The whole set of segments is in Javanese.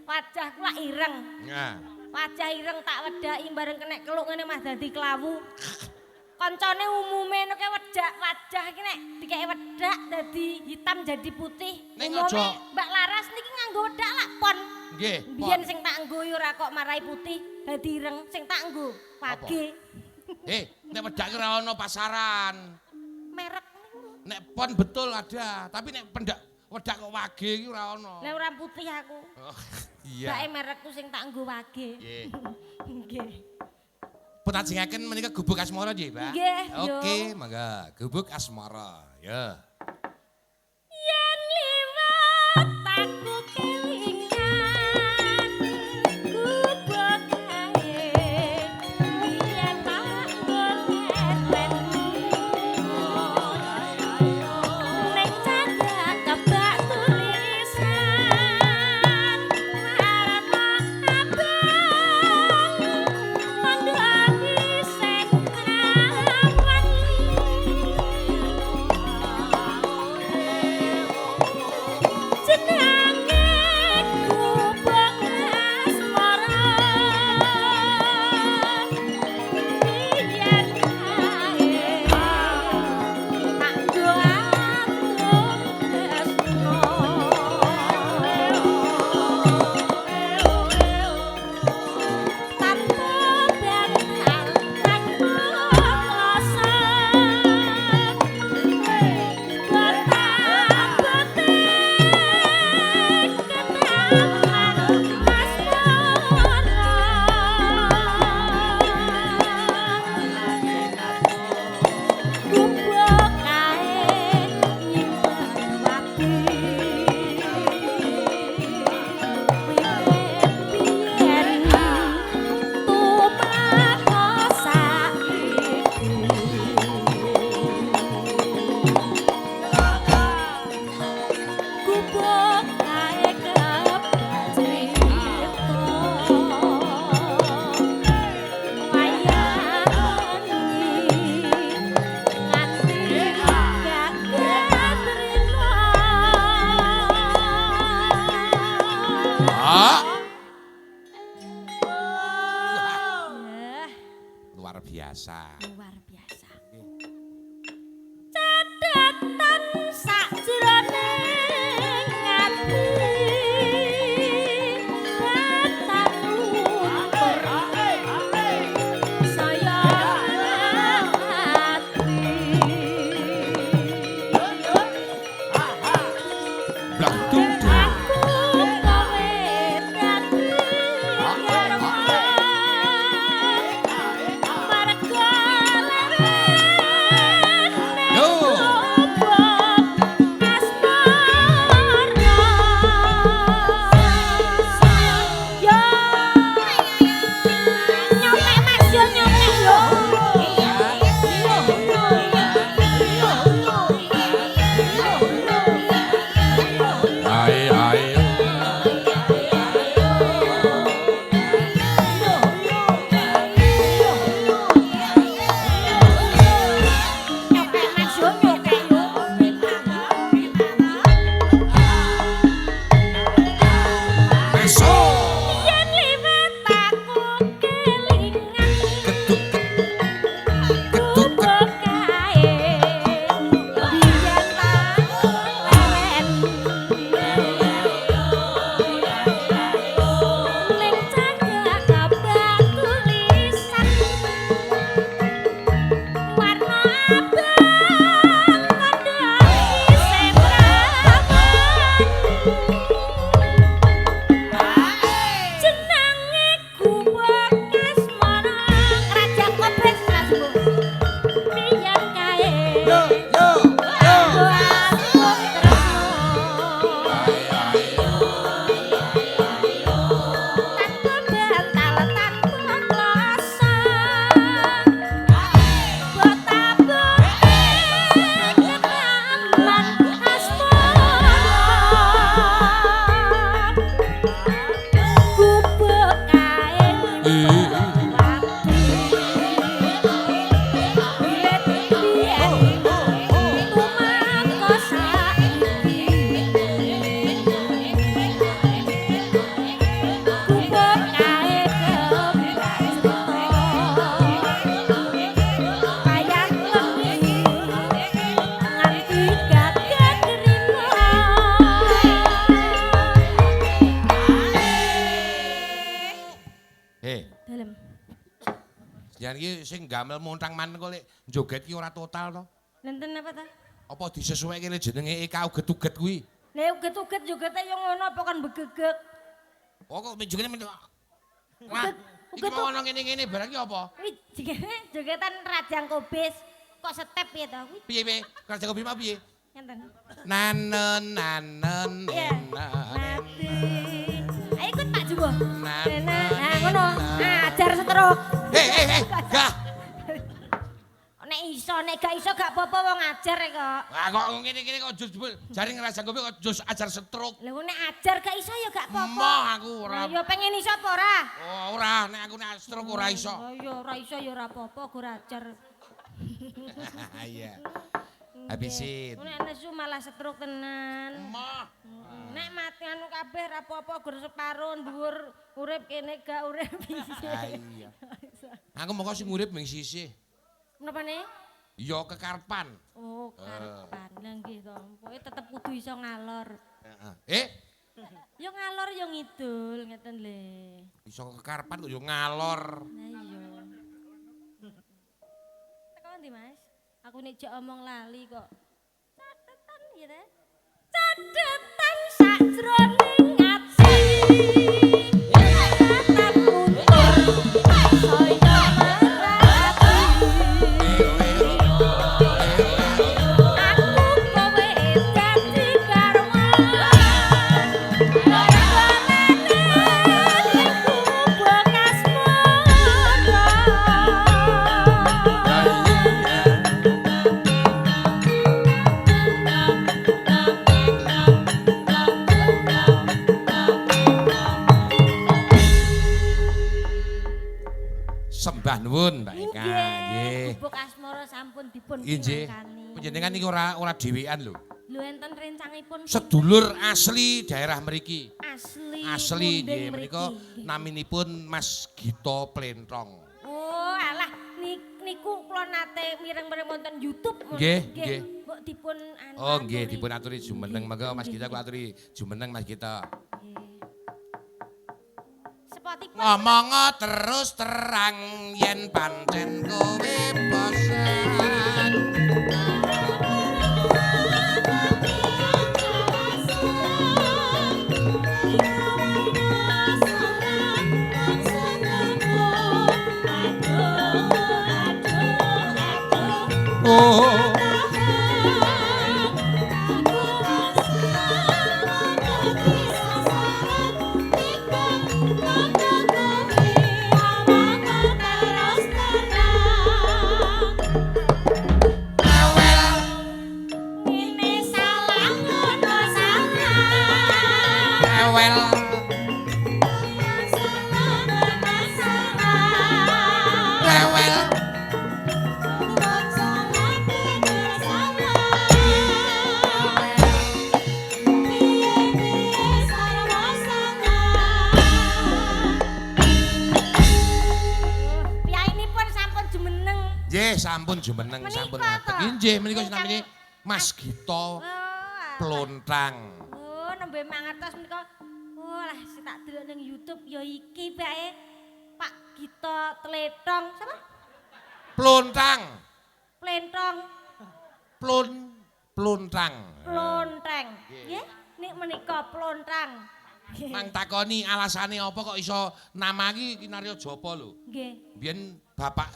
Wajahku lak ireng. Nah. Wajah ireng tak wedaki bareng kenek keluk ngene mah dadi klawu. Koncone umume nek wedak wajah iki nek dikeki wedak dadi hitam jadi putih. Ning Umume aja. Mbak Laras niki nganggo wedak lak pon. Nggih. Biyen sing tak nggo yo ora kok marai putih dadi ireng, sing tak nggo wage. Nek wedak ki ora ana pasaran. Merek niku. Nek pon betul ada, tapi nek pendak wedak kok wage iki ora ana. Lah ora putih aku. Oh, iya. Bake merekku sing tak nggo wage. Nggih. Nggih. Pun ajengaken menika Gubuk Asmara nggih, Mbak. Nggih, yo. Oke, mangga. Gubuk Asmara. Ya. Yen liwat aku kelingan gubuk kae biyen tak golek ning cagak kebak tulisan warna abang kandhane sing prawan. Jenenge Gubuk Asmara biyen kae tak nggo atur tresno tanpa bantal tanpa kloso Gubuk kae kebak crita wayang nganti gagat rina. Ah, Ya, luar biasa. Luar biasa. Catatan sakjroning ati datang luntur saya ati. Blak dung dung. Aku kowe dadi garwa marga leren Yo. Gubuk Asmara. Yo nyopek Mas yo nyopek yo. Ae ae. Nyopek Mas yo nyopek yo. Masuk. Yen liwat aku kelingan Keduk keduk. gubuk kae biyen tak leren ning cagak kabak tulisan warna abang kandhane sing prawan. Jan iki sing gamel montang man kok lek joget ki ora total to. Nenten apa ta? Apa disesuaike le jenenge EK uget-uget kuwi? Lah uget-uget jogete yo ngono apa kan begegek. Oh kok jogete men. Wah, iki mau ono ngene-ngene barang ki apa? Kuwi jenenge jogetan Rajang Kobis. Kok step ya to kuwi? Piye piye? Rajang Kobis mau piye? Ngenten. Nanen nanen nanen. Ayo ikut Pak Jumbo. Nah, ngono. Ajar stroke. Hei, gah. Nek iso, nek gak iso gak apa-apa wong ajar kok. Lah kok ngene-ngene kok jus jaring Rajang Kobis kok jus ajar stroke. Lha nek ajar gak iso ya gak apa-apa. Moh aku ora. Ya pengen iso apa ora? Oh, ora, nek aku nek stroke ora iso. Oh ya ora iso ya ora apa-apa, gue ajar. Iya. Habisin. Nek nesu malah stroke tenan. Moh. Nek mati anu kabeh ora apa-apa gur separo dhuwur urip kene gak urip piye. Iya. Aku moko sing urip ming sisih. Menapa ne? Ya kekarpan. Oh, karepan. Lah nggih to. Pokoke tetep kudu iso ngalor. Heeh. Ya ngalor ya ngidul ngeten lho. Iso kekarpan kok ya ngalor. Lah iya. Teko ndi, Mas? Aku nek jek omong lali kok. Catetan ya ta? Catetan sakjroning ati. Catetan muntur saya marati. Aku kowe dadi karwan. Ora bekas mara. Sembah nuwun Mbak Eka. Nggih. Gubuk Asmara sampun dipun Nggih. Panjenengan niku ora dhewean lho. Lho enten rencangipun Sedulur asli daerah mriki. asli. Asli munding nggih menika naminipun Mas Gito Plentrong. Oh, alah niku kula nate mireng-mireng wonten YouTube. Nggih, nggih. Mbok dipun anu. Oh nggih dipun aturi jumeneng monggo Mas Gita kula aturi jumeneng Mas Gita. Nggih. Spotify. Ngomong terus terang yen pancen kowe bosan. Oh. Sampun jumeneng, sampun ngadeg. Inggih menika sinamine Mas Gito Plontang. Oh, nembe mangertos menika. Oh, lah tak delok ning YouTube ya iki bae. Pak Gito Tletong, sapa? Plontang. Plentong. Plontang. Plonteng. Nggih, nek menika plontang. Mang takoni alasane apa kok iso nama iki kinarya japa lho. Nggih. Biyen bapak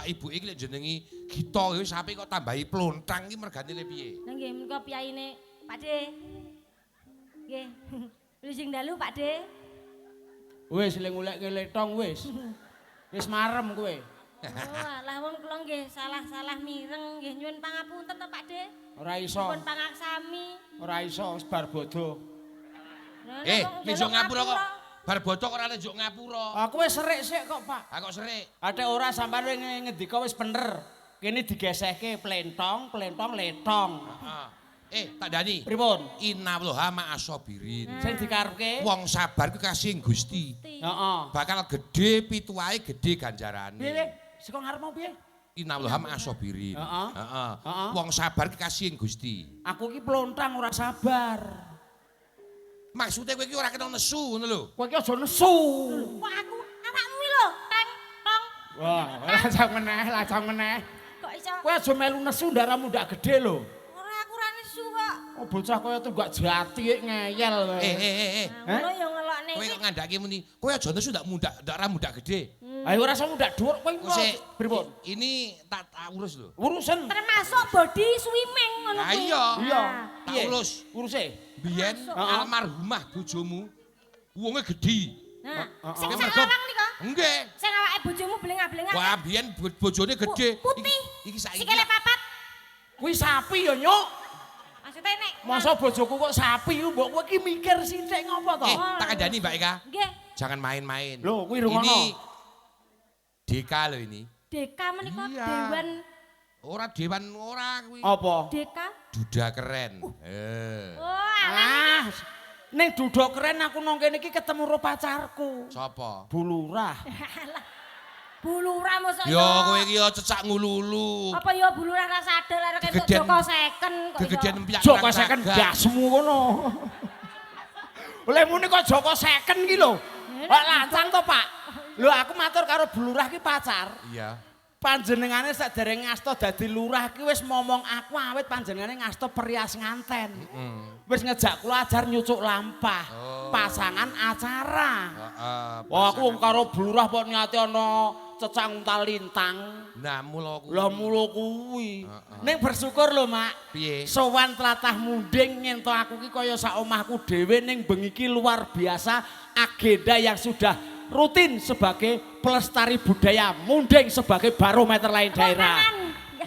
ibu iki lek jenengi Gito wis sampe kok tambahi plontang iki mergane le piye? Lah nggih menika piyayine Pak De. Nggih. Wilujeng dalu Pak De. Wis le ngulekke letong wis. Wis marem kowe. Oh, alah wong kula nggih salah-salah mireng nggih nyuwun pangapunten to Pak De. Ora iso. Nyuwun pangaksami. Ora iso wis bar bodho. Njuk ngapura kok. Bar bodho kok ora njuk ngapura. Aku wis serik sik kok, Pak. Ha kok serik? Ate ora sampean ngendika wis bener. Kene digesehke plentong, plentong, letong. Heeh. Tak ndani. Pripun? Innallaha ma'asabirin. Sing dikarepke wong sabar kuwi kasih Gusti. Heeh. Bakal gedhe pituwahe gedhe ganjarane. Piye? Saka ngarep mau piye? Innallaha ma'asabirin. Heeh. Heeh. Wong sabar ki kasih Gusti. Aku ki plontang ora sabar. Maksudnya kowe iki ora kena nesu ngono lho. Kowe iki aja nesu. Kok aku awakmu lho, teng tong. Wah, lancang meneh, lancang meneh. Kok iso? Kowe aja melu nesu ndaramu ndak gede lho. Ora, aku ora nesu kok. Oh, bocah kaya tunggak jati ngeyel kowe. Eh eh eh eh. Nah, ngono ya ngelokne Kowe iki. kok ngandhake muni, kowe aja nesu ndak mundak, ndak ra mundak gede. Ayo ora iso mundak dhuwur kowe Kowe sik, pripun? Ini tak tak urus lho. Urusan. Termasuk body swimming ngono Lah kuwi. iya. Iya. Nah. Tak Piye? urus. Uruse. Biyen Termasuk. almarhumah bojomu wonge gedhi. Nah, sing Heeh. sak lawang nika. Nggih. Sing awake bojomu blengah-blengah. Wah, biyen bojone gedhe. Putih. Iki saiki. Sikile papat. Kuwi sapi ya, Nyuk. Maksudnya nek Masa bojoku kok sapi ku mbok kowe iki mikir sithik ngopo to? Eh, tak kandhani Mbak Eka. Nggih. Jangan main-main. Lho, kuwi rungono. Ini DK lho ini. DK menika Iya. dewan. Ora dewan ora kuwi. Apa? DK. Duda keren. Eh. Oh, alah. Ah, ning duda keren aku nang kene iki ketemu karo pacarku. Sapa? Bu Lurah. Alah. Bu Lurah mosok Yo kowe iki yo cecak ngululu. Apa yo Bu Lurah ra sadar arek entuk Gegedean- Joko second kok iso. Gegedean empiak. Joko second dasmu kono. Oleh muni kok Joko second ki lho. Kok lancang to, Pak? Lho aku matur karo Bu Lurah ki pacar. Iya. Panjenengane sadereng ngasta dadi lurah ki wis momong aku awit panjenengane ngasta perias nganten. Wis ngejak kula ajar nyucuk lampah. Oh. Pasangan acara. Heeh. Wah, aku wong karo Bu Lurah kok niate ana cecak untal lintang. Nah, mula kuwi. Lah mula kuwi. Heeh. Ning bersyukur lho, Mak. Piye? Sowan tlatah Munding ngento aku ki kaya sak omahku dhewe ning bengi ki luar biasa agenda yang sudah rutin sebagai pelestari budaya Munding sebagai barometer lain daerah. Tangan.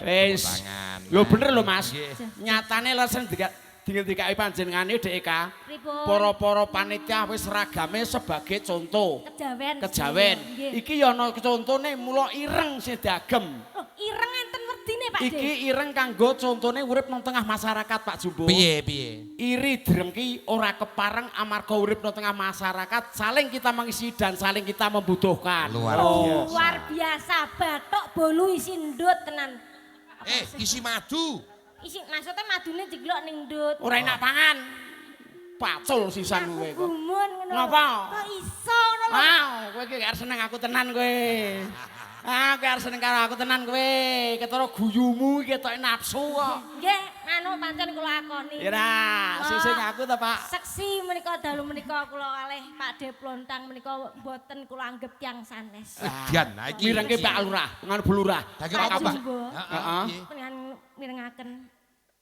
Wis. Tangan. Lho bener lho Mas. Nggih. Nyatane lesen dingendikake panjenengane DK. Pripun? Para-para panitia wis seragame sebagai contoh. Kejawen. Kejawen. Nggih. Iki ya ana contone mula ireng sing diagem. Loh, ireng enten werdine Pak De. Iki ireng kanggo contone urip nang tengah masyarakat Pak Jumbo. Piye piye? Iri drengki ora kepareng amarga urip nang tengah masyarakat, saling kita mengisi dan saling kita membutuhkan. Luar Oh. biasa. Luar biasa, batok bolu isi ndut tenan. Eh, isi madu. Isi maksudnya madune jeglok ning ndut. Ora enak pangan. Pacul sisan Aku kowe kok. gumun ngono. Ngapa? Kok iso ngono lho. Ah, kowe iki arep seneng aku tenan kowe. Ah, kowe arep seneng karo aku tenan kowe. Ketara guyumu iki ketoke nafsu kok. Nggih, anu pancen kula akoni. Ya ra, sing aku ta, Pak. Seksi menika dalu menika kula kalih Pak De Plontang menika mboten kula anggep tiyang sanes. Dian, nah iki. Mirengke Pak Lurah, dengan Bu Lurah. Lah kira apa, Pak? Jumbo. Heeh. Heeh. piye? Dengan mirengaken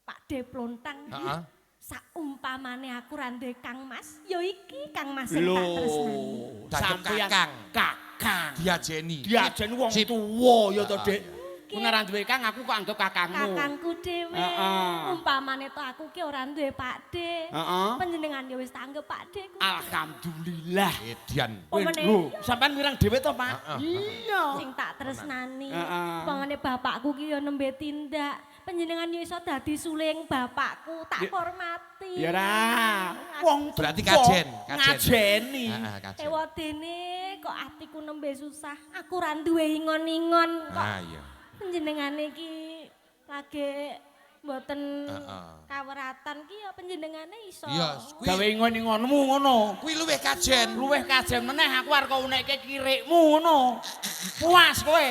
Pak De Plontang. Heeh. Saumpamane aku ra duwe Kang Mas, ya iki Kang Mas sing tak tresnani. Dagem sampeyan kakang. Kakang. Diajeni. Diajeni wong Sip. tuwa ya to, Heeh. Dik. Kowe ora duwe Kang, aku kok anggap kakangmu. Kakangku dhewe. Heeh. Umpamane to aku ki ora duwe Pakde. Heeh. Panjenengan ya wis tak anggep Pakde ku. Alhamdulillah. Edian. Pomene Lho, sampean mireng dhewe to, Pak? Heeh. Iya. sing tak tresnani. Heeh. Umpamane bapakku ki ya nembe tindak. Panjenengan ya iso dadi suling bapakku, tak hormati. Ya ra. Wong Berarti tuwa kajen, kajen. Ngajeni. Heeh, kajen. Ewadene kok atiku nembe susah. Aku ra duwe ingon-ingon kok. Ah iya. Panjenengane iki lagi mboten Heeh. kaweratan ki ya panjenengane iso. Iya, kuwi Gawe ingon-ingonmu ngono. kuwi luwih kajen. Luwih kajen meneh aku arep kok unekke kirikmu ngono. Puas kowe.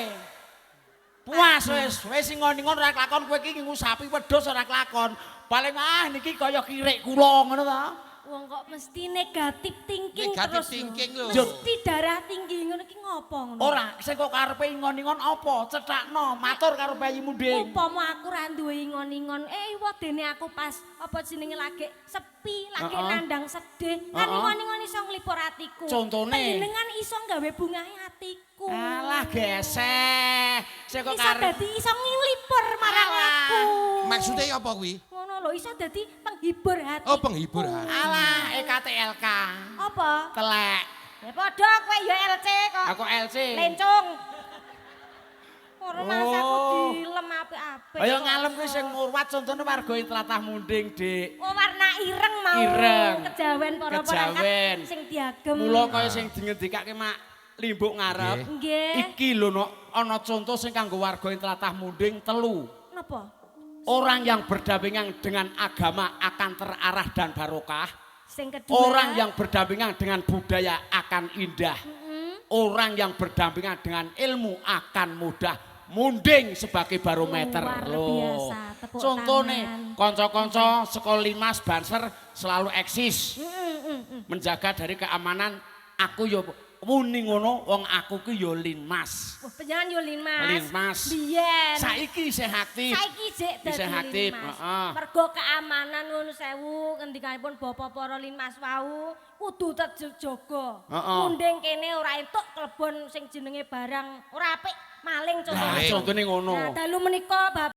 Puas wis, wis ingon-ingon ora kelakon kowe iki ngingu sapi wedhus ora kelakon. Paling ah niki kaya kirik kula ngono ta. Wong kok mesti negatif thinking Negatif terus. lho. thinking lho. Mesti darah tinggi ngono ki ngopo ngono. Ora, sing kok karepe ingon-ingon apa? Cethakno, matur karo bayimu, Ding. Upama aku ra duwe ingon-ingon, eh wedene aku pas apa jenenge lagi sepi, lagi nandang sedih, kan ingon-ingon iso nglipur atiku. Contone? Panjenengan iso gawe bungahe atiku. Alah geseh. Sing kok Iso karep dadi iso nglipur marang Alah. aku. Maksudnya apa kuwi? Ngono lho, iso dadi penghibur hati. Oh, penghibur hati. Alah EKTLK. Apa? Telek. Ya padha kowe ya LC kok. Aku LC. Lencung. Ora mas aku Oh. dilem apik-apik. Ayo kok. ngalem kuwi sing ngurwat contone warga ing tlatah Munding, Dik. Oh, warna ireng mau. Ireng. Kejawen para Kejawen. perangkat sing diagem. Mula kaya sing dingendikake Mak Limbuk ngarep. Nggih. Iki lho no, ana contoh sing kanggo warga ing tlatah Munding telu. Napa? Orang yang berdampingan dengan agama akan terarah dan barokah. Sing kedua. Orang yang berdampingan dengan budaya akan indah. Orang yang berdampingan dengan ilmu akan mudah munding sebagai barometer. Luar Loh. biasa, tepuk Contone tangan. kanca-kanca sekolah Linmas Banser selalu eksis menjaga dari keamanan. Aku yo muni ngono, wong aku ki yo Linmas. Wah, panjenengan yo Linmas. Linmas. Biyen. Saiki isih aktif. Saiki jek dadi Isih aktif, Linmas. Heeh. Mergo keamanan, nuwun sewu, ngendikanipun bapak para Linmas wau kudu terjaga. Munding kene ora entuk klebon sing jenenge barang ora apik, maling contohnya. Maling. Contone ngono. Nah, dalu menika Bapak